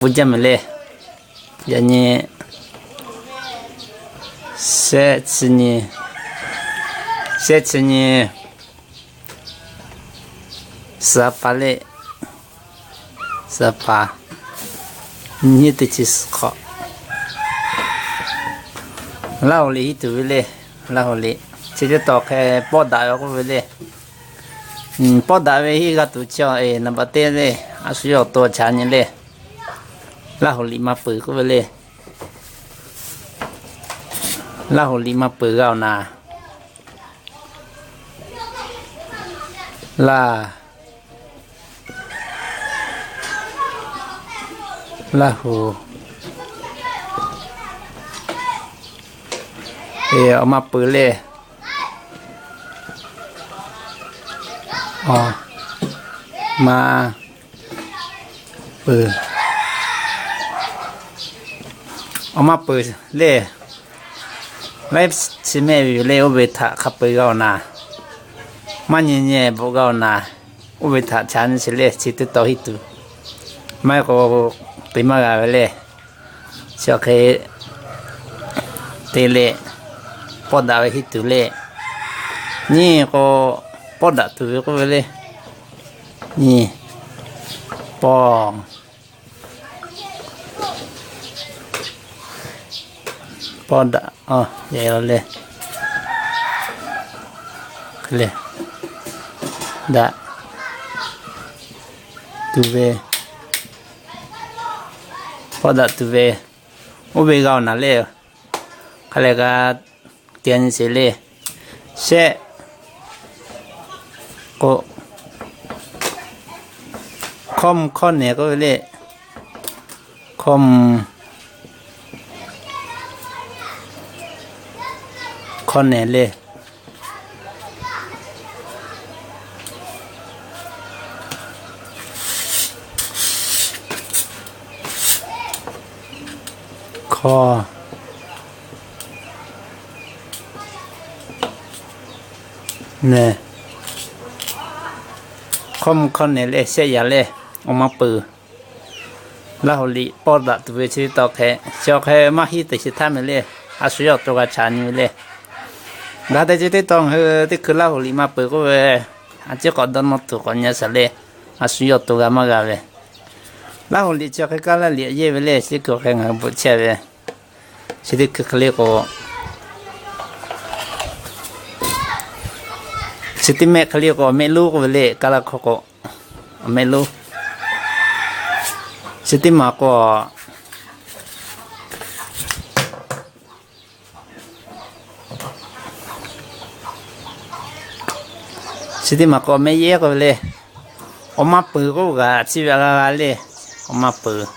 Oˇ jaˇ mehˍ le. Yaꞈ nyi shehˆ chi nyi, shehˆ chi nyi, suhˍ pa le, suhˍ pa, nyiˇ teˇ chi suhˍ hk'awꞈ. Laˇ hoꞈ liꞈ hiˉ tuˬ ve le. Laˇ hoꞈ liꞈ chi teˇ tawn hk'e pawˆ daꞈ ve k'oˆ ve le. Pawˆ daꞈ ve hiˆ g'a tuˬ chi a, naˍ baꞈ teˇ le, a shu yawˇ awˬ to a chaꞈ nyi le. Laˇ hoꞈ liꞈ maˇ peuˬ k'oˆ ve le. Laˇ hoꞈ liꞈ maˇ peuˬ g'a awˬ naˍ, laˇ, Laˇ hoꞈ, awˬ maˇ peuˬ le. Awˬ maˇ peuˬ, awˬ maˇ peuˬ le. Laiˉ chi mehˆ ve yoˬ le, oˇ ve htaꞈ hk'a peu-eˬ g'a awˬ naˍ, maˇ nyi nyi bvuhꞈ g'a awˬ naˍ, oˇ ve htaꞈ chaꞈ nyi sheˍ le. Chi teˇ tawn hiˉ tuˬ, maˇ heˆ k'o te maˇ g'a ve le. Chi hk'e te le, pawˆ daꞈ ve hiˉ tuˬ le. Nyiˇ k'o, pawˆ daꞈ tuˬ ve k'oˆ ve le. Nyiˇ, pawˆ, pawˆ daꞈ, a, le, le, daꞈ tuˬ ve, pawˆ daꞈ tuˬ ve, oˇ ve g'a awˬ naˍ le. Hk'a lehˬ g'a te nyi sheˍ le. Shehˆ k'o, hkawˇ mvuh hkawˇ nehˬ k'oˆ ve le. Hkawˇ mvuh hkawˇ nehˬ le. Hkawˇ nehˬ, hkawˇ mvuh hkawˇ nehˬ le, shehˆ yaꞈ le, awˬ maˇ peuˬ. Laˇ hoꞈ liꞈ pawˆ daꞈ tuˬ ve chi teˇ tawn hk'e, chi awˬ hk'e maˇ hiˉ teꞈ shiˍ htaˇ mehˍ le, a shu yawˇ awˬ to g'a chaꞈ nyi ve le. Ngaˬ hui te chi teˇ tawn ngaˬ hui teˇ hkui Laˇ hoꞈ liꞈ maˇ peuˬ k'oˆ ve, a ciˉ k'awꞈ dawˇ nawˇ tuˬ k'awꞈ nyi a shaˍ le, a shu yawˇ awˬ to g'a maˇ g'a ve. Laˇ hoꞈ liꞈ chi hk'e kaˇ laˇ liꞈ yehˇ ve le, chi teˇ hkui hk'e ngaˬ hui bvuhꞈ chehˇ ve. Chi teˇ hkui hk'e le k'o, chi teˇ mehˆ hk'e le k'o, awˬ mehˆ lonˉ k'oˆ ve le, kaˇ laˇ hkawˇ k'o, awˬ mehˆ lonˉ. Chi teˇ maˬ k'o, chi teˇ maˬ k'o awˬ mehˆ yehˇ k'oˆ ve le. Awˬ maˇ peuˬ k'oˆ kaꞈ chi ve g'a g'a le. Awˬ maˇ peuˬ,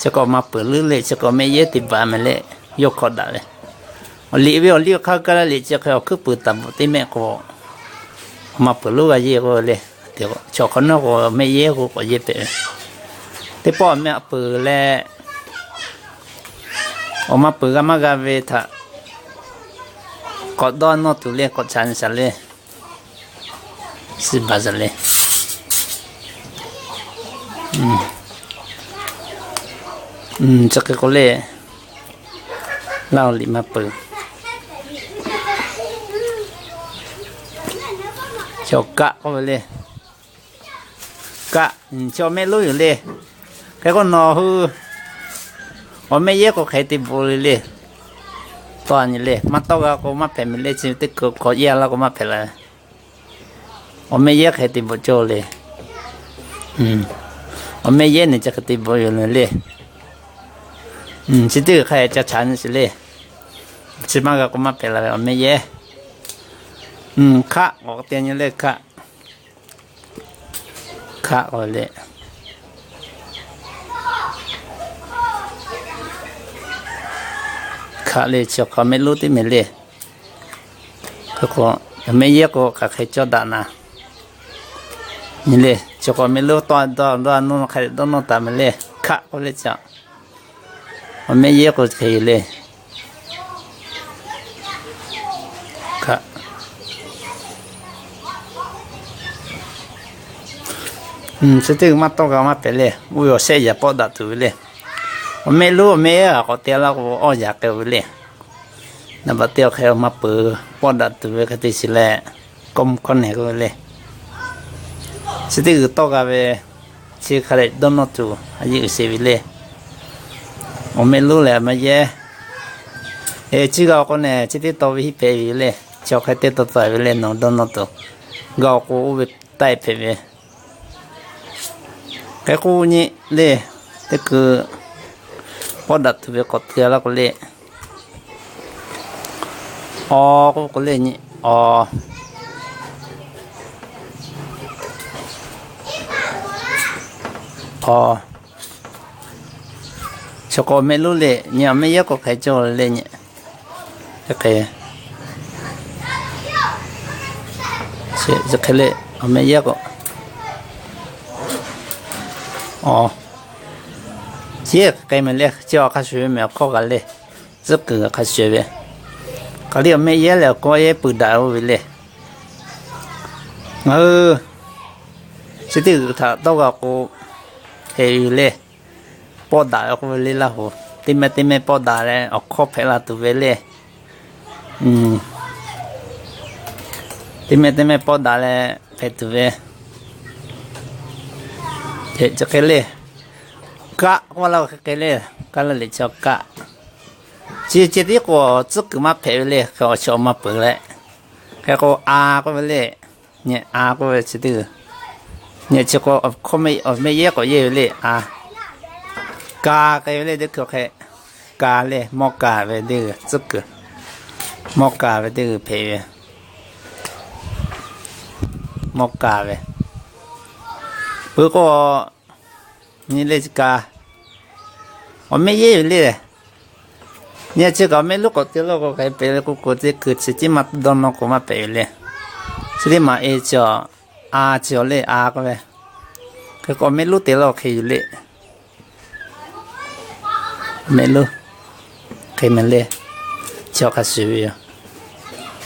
chi k'o awˬ maˇ peuˬ leuˉ le, chi k'o mehˆ yehˇ teˇ baˬ mehˍ le. Yawˇ hkawꞈ daꞈ ve, awˬ liꞈ ve awˬ liˇ hk'aˇ kaˇ laˇ liꞈ chi hk'e awˬ hkuiˉ puiˍ taˍ bvuhꞈ teˇ mehˆ k'o, awˬ maˇ peuˬ lonˉ g'a yehˇ k'oˆ ve le. Chaw hk'awꞈ nawˉ k'o mehˆ yehˇ k'o k'awꞈ yehˇ pehꞈ ve. Teˇ pawˆ awˬ mehˆ peuˬ leh, awˬ maˇ peuˬ g'a maˇ g'a ve htaꞈ k'awꞈ dawˇ nawˇ tuˬ le, k'awꞈ chaꞈ nyi shaˍ le. Chi baˬ shaˍ le. Chi hk'e k'o le, Laˇ hoꞈ liꞈ maˇ peuˬ. Chaw kaˆ k'oˆ ve le. Kaˆ, chaw mehˆ lonˉ yoˬ le. Hk'e k'o nawˬ hui awˬ mehˆ yehˇ k'o hk'e te bvuhꞈ le le. Tawˇ nyi le, maˇ tawˇ g'a k'o maˇ hpehꞈ mehˍ le, chi teˇ hkui hk'awꞈ yehˇ laˇ k'o maˇ hpehꞈ la. Awˬ mehˆ yehˇ hk'e te bvuhꞈ cawˇ le. Awˬ mehˆ yehˇ nehˬ chi hk'e te bvuhꞈ yoˬ le. Chi teˇ hkui hk'a ca chaꞈ nyi sheˍ le. Chi maˇ g'a k'o maˇ hpehꞈ la ve awˬ mehˆ yehˇ. Hkaˆ k'awꞈ te nyi le, hkaˆ, hkaˆ k'oˆ le. Hkaˆ le, chi hk'awꞈ mehˆ lonˉ teˇ mehˍ le. Hk'e k'o, mehˆ yehˇ k'o hk'aˬ hk'e cawˇ daꞈ na nyi le. Chi k'awꞈ mehˆ lonˉ tawˇ dawˇ dawˇ nawˇ hk'e dawˇ nawˇ taˍ mehˍ le. Hkaˆ k'oˆ le chi, awˬ mehˆ yehˇ k'o hk'e le. Hkaˆ, chi teˇ maˇ tawˇ g'a maˇ pehꞈ le. Oˇ ve awˬ shehˆ yaꞈ pawˆ daꞈ tuˬ ve le. Awˬ mehˆ lonˉ awˬ mehˆ ehˉ k'awꞈ te laˇ k'o, awˇ yaꞈ k'ai ve le. Naˍ baꞈ teˇ awˬ hk'e maˇ peuˬ, pawˆ daꞈ tuˬ ve hk'e te shiˍ leh, kawˇ mvuh hkawˇ nehˬ k'oˆ ve le. Chi teˇ g'uiˬ tawˇ g'a ve, chi hk'a dehꞈ dawˇ nawˇ tuˬ a yeˇ uiˍ sheˍ ve le. Awˬ mehˆ lonˉ lehˬ maˇ yehˇ. Chi g'a awˬ k'o nehˬ, chi teˇ taw ve hiˆ hpehꞈ ve le. Chi awˬ hk'e teˇ taw taˍ ve le, nawˬ dawˇ nawˇ tuˬ. G'a awˬ k'o oˇ ve taiˆ hpehꞈ ve. Hk'e k'o nyi le, teˇ kuiˬ pawˆ daꞈ tuˬ ve k'awꞈ te laˇ k'o le. Aw k'oˆ k'o le nyi, aw. Aw. Chi k'o awˬ mehˆ lonˉ le, nyi awˬ mehˆ yehˉ k'o hk'e cawˇ le nyi. Hk'e, hk'e le, awˬ mehˆ yehˉ k'o. Aw. Chi hk'e mehˍ le, chi awˬ hk'a shuˍ ve mehˍ awˬ hkawˇ g'a le. Tcuhˉ kuiˬ hk'a shuˍ ve. K'aˬ liˇ awˬ mehˆ yehˉ leh awˬ hkawˇ yehˉ pui daꞈ oˇ ve le. Ngaˬ hui chi teˇ g'uiˬ htaꞈ tawˇ g'a k'o, hpehꞈ ve le. Pawˆ daꞈ ve k'oˆ ve le Laˇ huˍ. Teˇ mehˆ teˇ mehˆ pawˆ daꞈ leh awˬ hkawˇ hpehꞈ la tuˬ ve le. Teˇ mehˆ teˇ mehˆ pawˆ daꞈ leh hpehꞈ tuˬ ve. Chi hk'e le. Kaˆ k'oˆ laˇ hk'e hk'e le. Kaˆ laˇ liꞈ chi kaˆ. Chi ceh tiˉ k'o tcuhˉ kuiˬ maˇ hpehꞈ ve le, hk'e awˬ chi awˬ maˇ peuˬ leh. Hk'e k'o a k'oˆ ve le. Nyi a k'oˆ ve chi teˇ g'uiˬ. Nyi chi k'o awˬ mehˆ yehˉ k'awꞈ yehˇ ve le a. Ka k'ai ve le teˇ hkui hk'e. Ka le, mawˇ ka ve teˇ g'uiˬ tcuhˉ kuiˬ. Mawˇ ka ve teˇ g'uiˬ hpehꞈ ve. Mawˇ ka ve. Peuˬ k'o, nyi le ka. Awˬ mehˆ yehˉ ve le. Nyi chi kaꞈ awˬ mehˆ lonˉ k'awꞈ te laˇ k'o hk'e hpehꞈ ve k'oˆ k'o, teˇ hkui chi tiˉ maˇ dawˇ nawˇ k'o maˇ hpehꞈ ve le. Chi teˇ maˬ e chi a, a chi awˬ le a k'oˆ ve. Hk'e k'o awˬ mehˆ lonˉ te laˇ hk'e yuˬ le. Mehˆ lonˉ hk'e mehˍ le. Chi awˬ hk'a shuˍ ve yoˬ.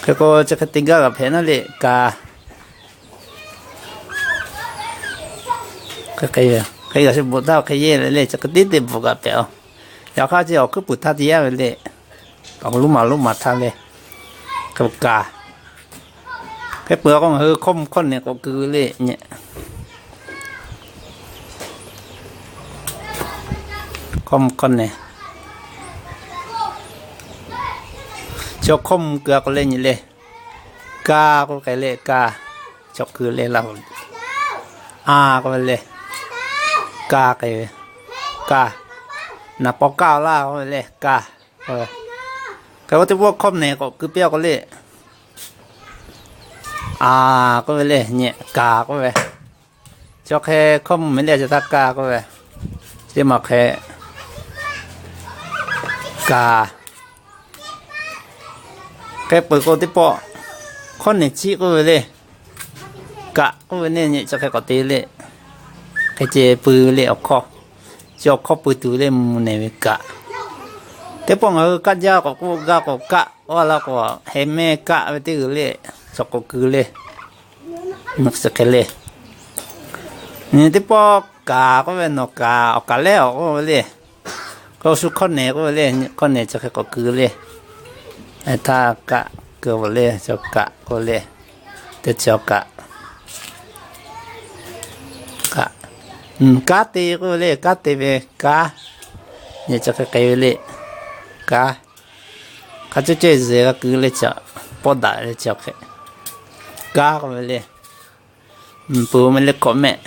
Hk'e k'o chi hk'e te gaˇ g'a hpehꞈ naˉ le ka. Hk'e, hk'e g'a shu bvuhꞈ htaˇ hk'e yehˇ le le, chi hk'e tiˉ te bvuhꞈ g'a hpehꞈ-oˬ. Yaꞈ hk'aˇ chi awˬ hkuiˉ puiˍ htaˇ te yaˇ ve le. Awˬ lonˉ maˬ lonˉ maˬ htaˇ le. Hk'e kaꞈ, hk'e peuˬ k'o ngaˬ hui hkawˇ mvuh hkawˇ nehˬ k'awꞈ keu le nyi. Hkawˇ mvuh hkawˇ nehˬ. Chi hkawˇ mvuh keu k'o le nyi le. Ka k'oˆ k'ai le ka. Chaw keu le Laˇ huˍ. A k'oˆ ve le. Ka k'ai ve. Ka. Naˍ paw kaˇ laˇ k'oˆ ve le ka. Hk'e k'o teˇ pawˆ hkawˇ nehˬ k'awꞈ keu piˇ k'o le. A k'oˆ ve le nyi kaˬ k'oˆ ve. Chi hk'e hkawˇ mvuh mehˍ le chi htaˇ kaˇ k'oˆ ve. Chi maˬ hk'e kaˬ. Hk'e peuˬ k'o teˇ pawˆ hkawˇ nehˬ chiˆ k'oˆ ve le. Kaꞈ k'oˆ ve nehˬ nyi chi hk'e k'awꞈ te le. Hk'e ceh pui ve le awˬ hkawˇ. Chi awˬ hkawˇ pui tuˬ le mvuh nehˬ ve kaꞈ. Teˇ pawˆ ngaˬ hui kaˆ jaˇ k'awꞈ k'oˆ gaˇ k'o kaˆ, oˇ laˇ k'o heh mehˇ kaˆ ve teˇ g'uiˬ le. Chaw k'awꞈ keu le. Chi hk'e le. Nyi teˇ pawˆ kaˬ k'oˆ ve nawˬ kaˬ, awˬ kaˬ lehˉ awˬ k'oˆ ve le. K'o shu hkawˇ nehˬ k'oˆ ve le, hkawˇ nehˬ chi hk'e k'awꞈ keu le. Htaˇ kaˆ keu ve le, chaw kaꞈ k'oˆ ve le. Teˇ chaw kaꞈ. Kaꞈ, kanˉ te k'oˆ ve le, kanˉ te ve kanˉ. Nyi chi hk'e k'ai ve le. Kanˉ. Hk'a cawˇ cawˇ zuhˬ g'a keu le chaw, pawˆ daꞈ le chaw hk'e. Kanˉ k'oˆ ve le. Peuˬ mehˍ le hkawꞈ mehˆ.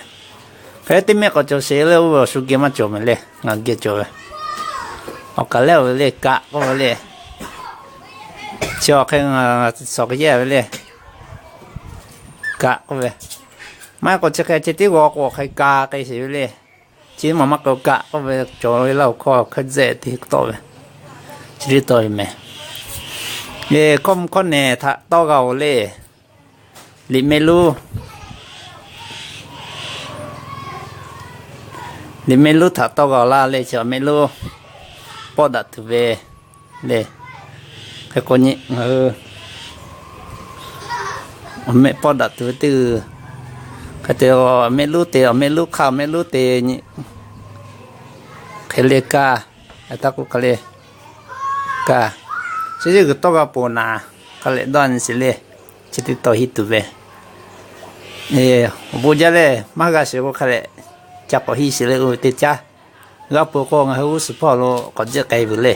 Hk'e teˇ mehˆ k'awꞈ cawˬ sheˍ le, oˇ ve awˬ shu geh maˇ cawˬ mehˍ le, ngaˬ geh cawˬ ve. Awˬ kaˬ lehˉ ve le kaˆ k'oˆ ve le. Chi awˬ hk'e ngaˬ suhˍ k'ai yehˇ ve le. Kaˆ k'oˆ ve. Maˇ heˆ k'o chi hk'e chi teˇ g'aw k'o awˬ hk'e ka k'ai sheˍ ve le. Chi maˬ maˇ k'o kaˆ k'oˆ ve cawˬ ve Laˇ huˍ hkawˇ hk'e dzeˆ te tawˆ ve. Chi teˇ tawˆ ve mehˍ. Hkawˇ mvuh hkawˇ nehˬ htaꞈ tawˇ g'a-oˬ le. Liꞈ mehˆ lonˉ. Liꞈ mehˆ lonˉ htaꞈ tawˇ g'a-oˬ laˇ le, chi awˬ mehˆ lonˉ pawˆ daꞈ tuˬ ve le. Hk'e k'o nyi ngaˬ hui awˬ mehˆ pawˆ daꞈ tuˬ ve teˇ g'uiˬ. Hk'e te awˬ mehˆ lonˉ te, awˬ mehˆ lonˉ hk'aˇ awˬ mehˆ lonˉ te nyi. Hk'e le kaˇ. Taˇ k'oˆ hk'a le, kaꞈ, chi teˇ g'uiˬ tawˇ g'a ponˬ naˍ, hk'a lehꞈ dawˇ nyi sheˍ le. Chi teˇ tawˇ hiˆ tuˬ ve, awˬ bon jaˇ le. Maˇ g'a sheˍ k'o hk'a lehꞈ ca k'awꞈ hiˆ sheˍ le. Oˇ ve teˇ caˉ g'a peuˬ k'o, ngaˬ hui g'uˇ suhˍ hpawˇ lo k'awꞈ jiˆ k'ai vuiˬ le.